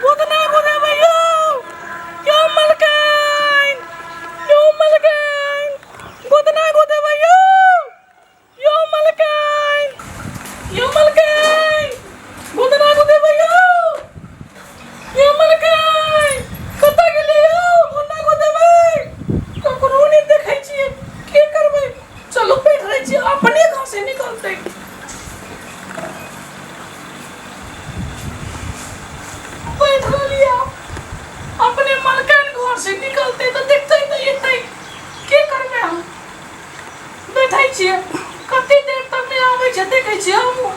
गोदना गोदेबै यौ। यौ मलकाइन, यौ मलकाइन, गोदना गोदेबै यौ। यौ मलकाइन, यौ मलकाइन, गोदना गोदेबै यौ। यौ मलकाइन, कतऽ गेलियै यौ? गोदना गोदेबै। ककरो नहि देखै छियै, की करबै? चलू बैठ रहै छियै, अपने घर से निकलतै। बैठ रहलियै, अपने मलकाइन घर से निकलतै तऽ देखतै तऽ एतै। की करबै हम? बैठै छियै, कते देर तक नहि आबै छै, देखै छियै हमहूँ।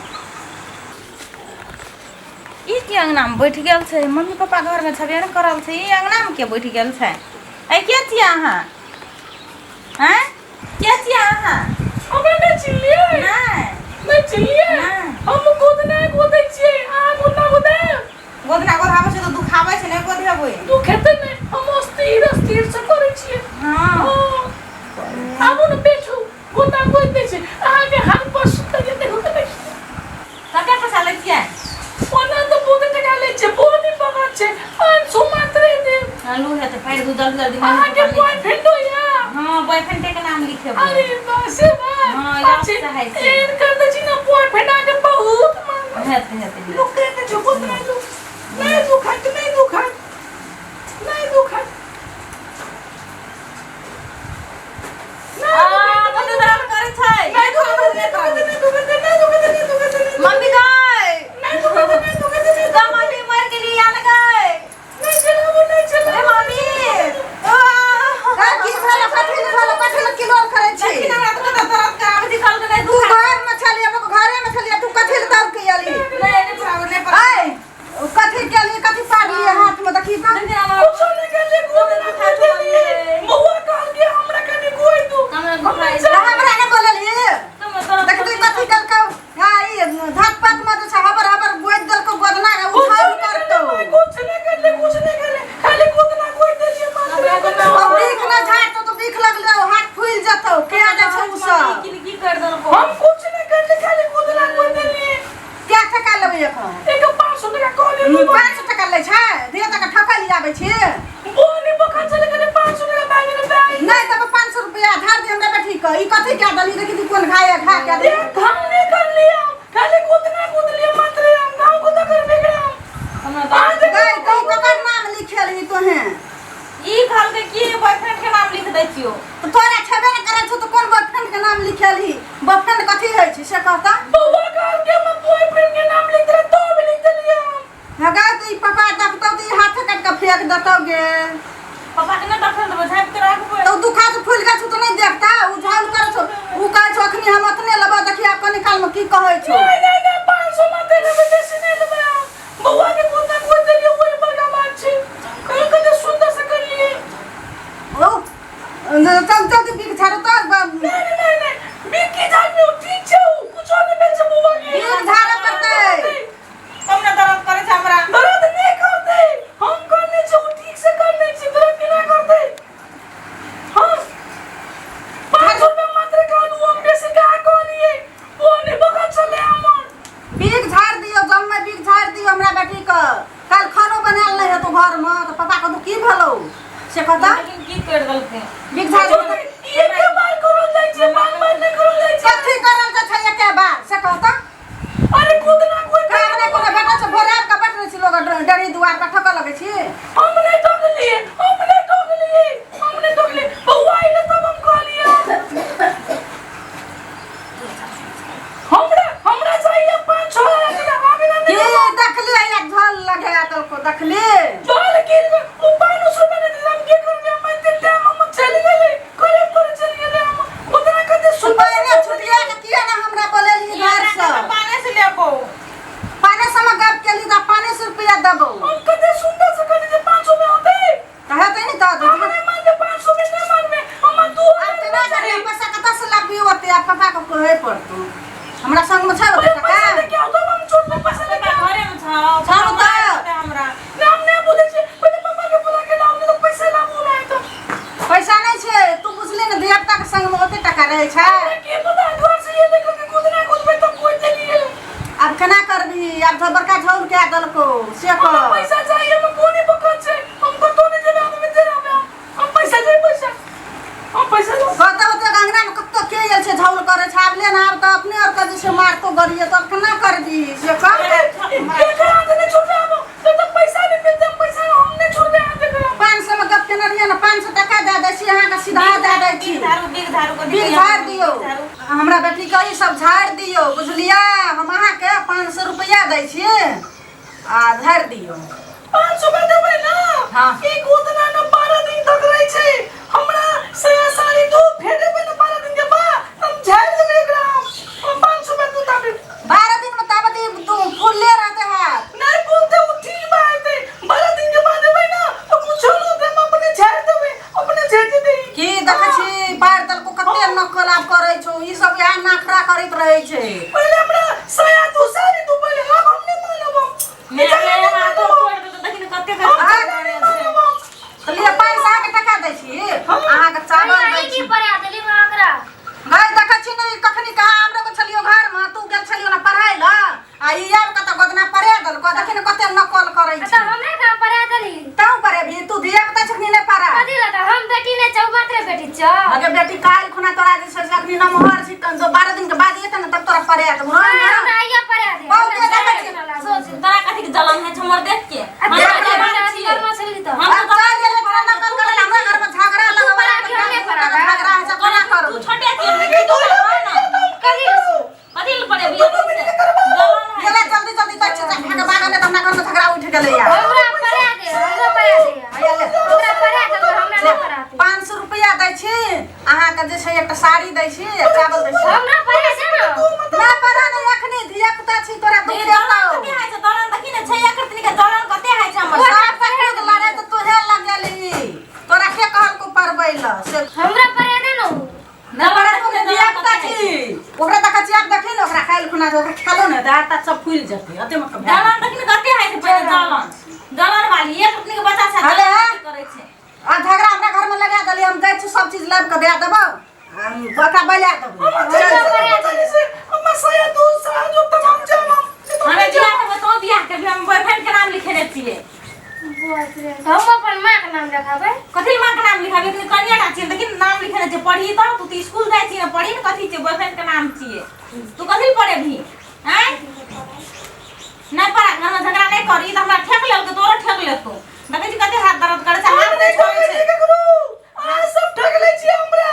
ई के अंगना में बैठ गेल छै? मम्मी पापा घर में छबे ने करल छै, ई अंगना में के बैठ गेल छै? ऐ, के छियै अहाँ? हैं, के छियै अहाँ? हमरा नहि चिन्हलियै? नहि। नहि चिन्हलियै? नहि। हम गोदना गोदै छियै, अहाँ गोदना गोदायब? गोदना गोधाबै छै तऽ दुखाबै छै, नहि गोधेबै। दुखेतै नहि, हम अस्थिर अस्थिर से करै छियै। हँ। हँ, आबू ने, बैठू, गोदना गोदि दै छै अहाँके। हाथ पर सुतल जे देखू तऽ। कते पैसा लै छियै? ओना तऽ बहुत टका लै छै, बहुत ही बगत छै, 500 मात्रे देब। आलू हेतै, फाड़ि दू, जल्दी जल्दी। अहाँके बॉयफ्रेंडो या? हँ, बॉयफ्रेंडे के नाम लिखेबै। अरे बस से बात। हँ, याद अच्छा, से हइ छै। एहन कर दै छी ने, बॉयफ्रेंड अहाँके बहुत मानत। हेतै, हेतै। लोक कहै छै गोदना दू, नहि दुखात, नहि दुखात, नहि दुखात। आ, कते दर्द करै छै। नहि दुखात, नहि दुखात, नहि दुखात, नहि दुखात, नहि दुखात, नहि। मम्मी गै। नहि दुखात, नहि दुखात, नहि। गा मम्मी, मर गेली या न गै। नहि चलाबू, नहि ए चलाबू। मम्मी। का की भेलो? कथी ले भेलो? कथी ले किलोल करै छी? देखी ने, हमरा तऽ कते दर्द कराबै छै, कहलकै नहि तू दुखात। घर में छली, हम घरे में छली, तू कथी ले दौड़ के एली? नहि, नहि पढ़ाबू, नहि पढ़ाबू। ऐ, कथी केली? कथी पारलिए हाथ में? देखी तऽ। देखी हमरा। कुछो नहि करलियै, गोदना गोदि देलियै। बौआ कहलकै हमरा कनि गोइ दू। हमरा दुखाइ तऽ हमरा नहि बोललिए? हमरा दर्द। देखती कथी कलकौ। हाँ, ई धात पात में जे छै, हबर हबर गोदि देलकौ गोदना के, उठाउ करतौ। कुछ नहि करलियै, कुछ नहि करलियै, खाली गोदना गोदि देलियै मात्र। अब बीख न झाड़तौ तऽ बीख लगलौ, हाथ फूलि जेतौ। के जाइ छै उ सब? की की कर देलको? हम कुछ नहि करलियै, खाली गोदना गोदि देलियै। क्या टका लेबै एखन? एक 500 टका कहलियै। 500 टका लै छै? धिया टका ठकै लए आबै छी? बोनी बखन चले गेलै, 500 टका मांगे ने बैंक। नहि तब 500 रुपया धार दे हमरा बेटी के। ई कथी कए देली? देखी तू, कोन घाय घा कए देली। एक घाव नहि करलियै हम, खाली गोदना गोदलियै मात्र। हम घाव गोदा करबे के हम? हमरा दर्द। गै, तऽ ई ककर नाम लिखेलही तोहें? ई कहलकै कि बॉयफ्रेंड के नाम लिख दै छियौ। तऽ तोरा छेबे नहि करै छौ तऽ कोन बॉयफ्रेंड के नाम लिखेलही? बॉयफ्रेंड कथी होइ छै से कहता। बौआ कहलकै हम बॉयफ्रेंड के नाम लिख देले तो भी लिख देलियै हम। हँ गै, तऽ ई पापा देखतौ तऽ ई हाथे काटि कऽ फेंक देतौ गे। पापा के नहि देखल देबै, झाँपि के राखबै। तऽ ओ दुखा से फूलि गेल छौ तऽ नहि देखता? ओ झाल करै छौ, ओ कहै छौ अखनी हम अतने लेबौ। देखी आब कनी कालमे की कहै छौ। नहि नहि नहि, 500 मात्र लेबै, बेसी नहि लेबै हम। बौआ के गोदना गोदि देलियै, वही बड़का बात छै। कहियो कते सुन्दर से करलियै। ओ चल, जल्दी बिख झाड़ू तऽ। नहि नहि नहि नहि, बिक्की झाड़ियौ, ठीक छै, ओ कुछो नहि भेल छै बौआ के। बिख झाड़ऽ पड़तै। कम ने दर्द करै छै हमरा। दर्द नहि करतै, हम करने छी, ओ ठीक से करने छी, दर्द केना करतै? हाँ, 500 रुपया मात्र कहलू हम, बेसी कहाँ कहलियै? ओ नहि बगल चले हमर। बिख झाड़ दियौ, जममे बिख झाड़ दियौ हमरा बेटीके। काल्हि खानो बनायल नहि हेतौ घरमे तऽ पापा कहतौ की भेलौ, से कहता। लेकिन की कर देलकै? बिख झाड़ दियौ। एके बार करल जाइ छै, बार बार नहि करल जाइ छै। कथी करल जाइ छै एके बार, से कहता। अरे गोदना कोइ काम नहि कोनो भेटै छै, भोरे आबि कऽ बैठ रहै छी लोग डरी दुआर पर, ठकऽ लगै छी। हम नहि ठकलियै, हम नहि ठकलियै, हम नहि ठकलियै। बौआ अइलै तब हम कहलियै। हमरा हमरा चाहिए 5-6 हजार टका आबे ना। की देखली? एक झल लगा देलको, देखली? चल गिर गए, ओ 500 रुपया नहीं दिला, हम के करबे? हम एते टाइम हम चलि गेलै, करे करे चलि गेलै हम। उतना कते सुन्दर। पहिने छुटिया के किया ने हमरा बोलेली घर से? पाने से लेबो। पाने से गप केली तऽ 500 रुपया देबो। हम कते सुन्दर से कहली जे 500 में होतै। तऽ हेतै ने तऽ। हम नहीं मानबे, 500 में नहीं मानबे, हम दू आब हजार केना करियै? पैसा कतऽ से लाबियौ ओते? आब पापा के कहै पड़तौ। हमरा संगमे छै ओते टका? पैसा लेके आओ तब हम छोड़बै, पैसा लेके आओ। घरे में छौ। छौ तऽ। हमरा नहीं, हम नहीं बोले छी, पहिले पापा के बुला के लाओ, नहीं तो पैसा लाबू नहीं तो। पैसा नहि छै, तू बुझली ने, धिया पुता के संगमे ओते टका रहै छै? हमरा के पता, घर से ये लेकर के गोदना गोदबे तब कोई देलिए। आब केना करबही? आब तऽ बड़का झौल कए देलकौ, से हमरा कह। पैसा मारतो गरिए तब केना करबी से कर। केकरा हाथ नहीं छोड़बे हम, तो पैसा नहीं मिलते, पैसा हम नहीं छोड़बे हाथ एकरा। 500 में गप केने रहियै ने, 500 टका दए दै छी अहाँके, सीधा दए दै छी। झाड़ू बिग झाड़ू को बिग झाड़ि दियौ हमरा बेटीके, ई सब झाड़ि दियौ, बुझलियै? हम अहाँके 500 रुपैआ दै छी आ झाड़ि दियौ। 500 रुपया देबै ना? हाँ। ई गोदना ना 12 दिन तक रहै छै। हमरा साया साड़ी दू फेर देबै ना 12 दिन के बाद, हम झाड़ि देबै एकरा। हम 500 रुपया दू ताबे। 12 दिन में ताबत ई दू फूलले रहते हाथ। नहीं बोलते, वो ठीक बा हेतै। 12 दिन के बाद देबै ना तो कुछो नहीं होतै, हम अपने झाड़ि देबै, अपने झाड़ि देबै। की देखै छी पारि देलको, कते नकल आब करै छौ ई सब, इएह नखरा करैत रहै छै। पहिले हमरा साया दू, साड़ी दू पहिले, आब हम नहीं मानब हम। मैं हाथों तोड़ देतो, देखिन कते हम कते झगड़ा नहीं मानब हम। तऽ लिअ, 500 के टका दै छी अहाँके, चावल दै की छी। पढ़ा देली ओकरा? गै, देखै छी ने कखनी कहाँ हमरो के छलियो घरमे, तू गेल छलियो ने पढ़ाइ लए, आ ई आबि कऽ तऽ गोदना पढ़ा देलको। देखी ने कते नकल करै तऽ छै। हमरा कहाँ पढ़ा देली? तू पढ़ेबही? तू धिया पुता छखनी नहि पढ़ा। कथी लगा हम बेटी नहि छौ, मात्र बेटी छौ। अगे बेटी, काल्हि खुना तोरा जे छै से अखनी नमहर छी, तऽ 12 दिन के बाद एतै ने तब तोरा पढ़ा देबौ ने। हमरा आइया पढ़ा दे। बहुते देखै छी। सोच, तोरा कथी के जलन है हमर देख के? हम देख तऽ ले, जवान छियै। तऽ हम अब तऽ चल गेलै तोरा नकल करै लए, हमरा घरमे झगड़ा तू लगबै। पढ़ा के हम नहि पढ़ाबै। झगड़ा होइ छै, कोना तू करबै? छोटे छियै, तू कथी? कथी लए पढ़ेबही? जलन है। गेलै, जल्दी जल्दी दै छी खाके बागल, नहि तऽ हमरा घरमे झगड़ा उठि गेलैया। हमरा पढ़ा दे, हमरा पढ़ा दे। हैया ले। हमरा पढ़ा दे, हमरा नहि पढ़ाते। 500 रुपैआ दै छी अहाँके, जे छै एकटा साड़ी दै छी आ चावल दै छी। हमरा पढ़ा दे ने। नहि पढ़ा, नहि एखनी धिया पुता छी, तोरा दुख देखी, जलन हेतौ। कते होइ छै, जलन देखी ने छै, एकर तनिका जलन कते होइ छै हमर। सब खुद लड़े तऽ तोहे लगेलही, तोरा के कहलकौ पढ़बै लए से? हमरा पढ़ा दे ने। नहि पढ़ा, तू धिया पुता छी। ओकरा देखै छी आब, देखी ने ओकरा, काल्हि खुना ओकरा खेलो ने तऽ हाथ सब फूलि जेतै, अते मत भए। जलन देखी ने कते होइ छै पहिले, जलन जलन वाली एक अपने के बच्चा छै। अरे। जलन करै छै। आ झगड़ा हमरा घरमे लगा देली। हम जाइ छी, सब चीज लाबि कऽ दए देबौ आ ओकरा बैला देबौ। हमरा साया दू, साया जो तब हम जाब हम। हमे बियाह करबै तो बियाह करबै, हम बॉयफ्रेंड के नाम लिखेने छियै। हम अपन माँ के नाम रखाबै। कथी माँ के नाम लिखाबी? एखनी कनिया टा छियै, लेकिन नाम लिखेने छियै। पढ़ी तऽ तू तऽ स्कूल जाइ छियै ने, पढ़ी ने। कथी छियै? बॉयफ्रेंड के नाम छियै। तू कथी लए पढ़ेबही? आँय, नहि पढ़ा, घरमे झगड़ा नहि करी तऽ हमरा ठेक लेलकै, तोरो ठेक लेतौ। देखै छी कते हाथ दर्द करै छै, हाथ हम नहि नहि छोड़ै ठकै छै। छी ककरो, अहाँ सब ठक लै छियै हमरा।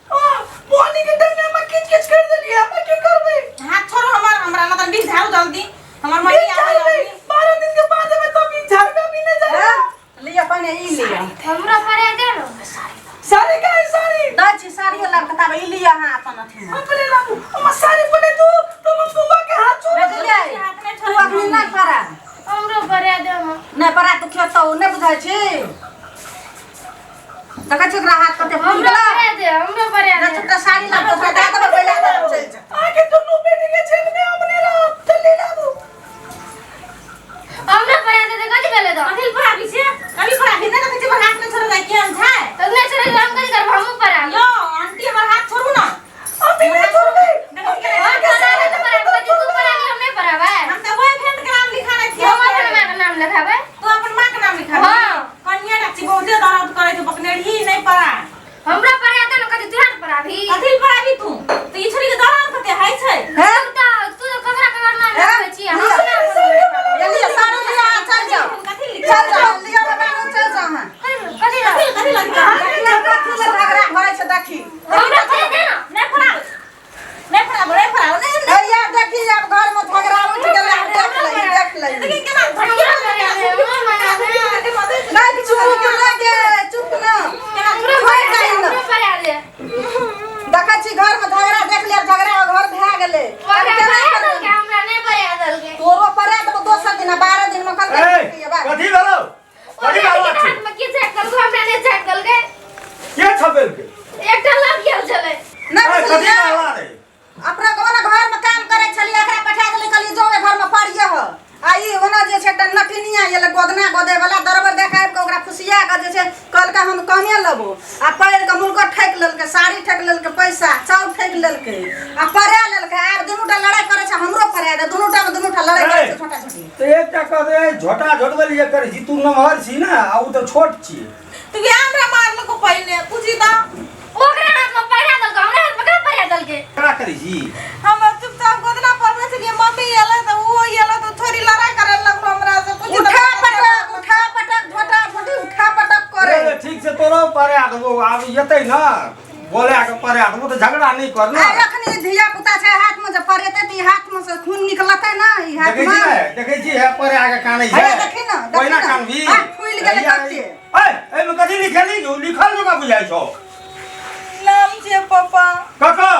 हाँ, पानी के टाइम में हमरा किच किच कर देलियै, हमरा की करबै? हाथ छोड़ो हमर, हमरा मतलब बिग झाड़ू जल्दी, हमर मम्मी बीच आबै झाड़बै, अभी। 12 दिन के बाद एबै तब बीच झाड़बै, अभी नहीं झाड़बै। लिअ पहिने ई लिअ। हमरा पढ़ा दे ने। साड़ी कहाँ है साड़ी? दै छी साड़ियो लाबि कऽ, ताबे ई लिअ अहाँ अपन अथीमे। हम पहिले लाबू, हमरा साड़ी पहिले दू तब हम बौआ के हाथ छोड़ब। बुझलियै? हाथ नहि तू छोड़ै। अखनी नहि पढ़ा। हमरो पढ़ा दे ने। नहि पढ़ा तू खेतौ, नहि बुझै छी? देखै छी ओकरा हाथ कते फूल हमरो गेलै। पढ़ा दे, हमरो पढ़ा दे। छोटा साड़ी लाबि कऽ ओकरा दए देबै, बैला देबै, चलि जा। अहाँके दुनू बेटी के जेल में हम नहीं रहब, जल्दी लाबू। हमरा पढ़ा दे तऽ कथी भेलै तऽ? कथी लए पढ़ाबी छै? कभी पढ़ाबी नहि? देखै छी हमर हाथ नहि छोड़ै जाइ, केहन छै? तऽ नहि छोड़ै, हम कथी करबै? हमहूँ पढ़ाबी। यौ आंटी, हमर हाथ छोड़ू ने। अभी नहीं छोड़बै। देखै छी केना। हम पढ़ाबी तऽ पढ़ाबी, कथी तू पढ़ाबी, हम नहि पढ़ाबै? हम तऽ बॉयफ्रेंड के नाम लिखाने छियै। हम अपन माँ के नाम लिखाबै। तू अपन माँ के नाम लिखाबी? हाँ। कनिया टा छी, बहुते दर्द करै छै, बकनेरही नहि पढ़ा। हमरा पढ़ा दे ने, कथी तू हाथ पढ़ाबी? कथी लए पढ़ाबी तू तऽ? ई छोरी के दर्द कते होइ छै। हे। तू तऽ ककरा ककरा नाम हे? लिखबै छी? हम लिअ। अपना ये लिअ साड़ी, लिअ अहाँ, चलि जाउ। कथी लिख? चलि जाउ, लिअ बाबा, चलि जाउ अहाँ। कथी कथी कथी लिखा? देखी कथी लए झगड़ा करै छै, देखी। हमरा पढ़ा दे ने। नहि पढ़ाब, नहि पढ़ाब, नहि पढ़ाब, नहि। हैया देखी, आब घरमे झगड़ा उठि गेलै, आब देख लही, देख लही। देखी केना हमरा पढ़ा दे, हमरा पढ़ा दे। नहि, चुप न गे, चुप न। हमरो छोड़ि पढ़ा दे। दही न। हमरो पढ़ा दे। देखै छी घरमे झगड़ा, देख लिअ, झगड़ा घर भए गेलै। आब ओकरा केना पढ़ा करबै? देलकै, हमरा नहि पढ़ा देलकै। तोरो पढ़ा देबौ दोसर दिन, 12 दिन मे ए, कहलकै बात। कथी भेलौ? कथी ओकरा भेलौ हाथ में की झाँक देलकै, हमरा नहि झाँक देलकै। के छपेलकै? एकटा लग गेल छलै। नहि ए, कथी बुझलियै? भेलौ रे? अपना गाँव घरमे काम करै छलियै, एकरा पठा देलियै, कहलियै जो ओहि घरमे पढ़िए हो। आ ई ओना जे छै एकटा नटिनिया एलै, गोदना गोदै वाला दरबर देखा आबि कऽ ओकरा फुसिया कऽ जे छै कहलकै हम कमे लेबो, आ पढ़ि कऽ मुलको ठकि लेलकै, साड़ी ठकि लेलकै, पैसा चाउर ठकि लेलकै आ पढ़ा लेलकै। आब दुनूटा लड़ाइ करै छै, हमरो पढ़ा दे। दुनूटा मे दुनूटा लड़ाइ करै छै, छोटा छोटी। तऽ एकटा कहतै झोटा झोटबै लिए करै छी, तू नमहर छी ने आ ओ तऽ छोट छी। तू वएह हमरा मारलको पहिने, पूछी तऽ। ओकरा हाथ में पढ़ा देलकै, हमरा हाथ में कहाँ पढ़ा देलकै? केना करै छी? हम चुपचाप गोदना आब एतै ने बोला के पढ़ा देबो तऽ झगड़ा नहि कर ने। आ एखनी धिया पुता छै हाथ में, जे पढ़ेतै तऽ ई हाथ में से खून निकलतै ने ई हाथ देखै में। छी ने, देखै छी हे, पढ़ा के कानै छै। हैया देखी ने, देखी ओहिना ने। कानबी। हाथ फूलि गेलै हैया, कते। ए, एहिमे कथी लिखेली? लिखल जकाँ बुझाइ छौ। नाम छियै पापा। ककर?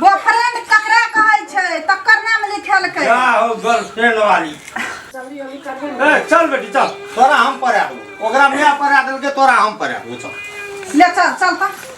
बॉयफ्रेंड ककरा कहै छै तकर नाम लिखेलकै। जा हो गर्लफ्रेंड वाली। ए चल बेटी चल, तोरा हम पढ़ा देबो। ओकरा माय पढ़ा देलकै, तोरा हम पढ़ा देबो, चल। ले चल, चल तऽ।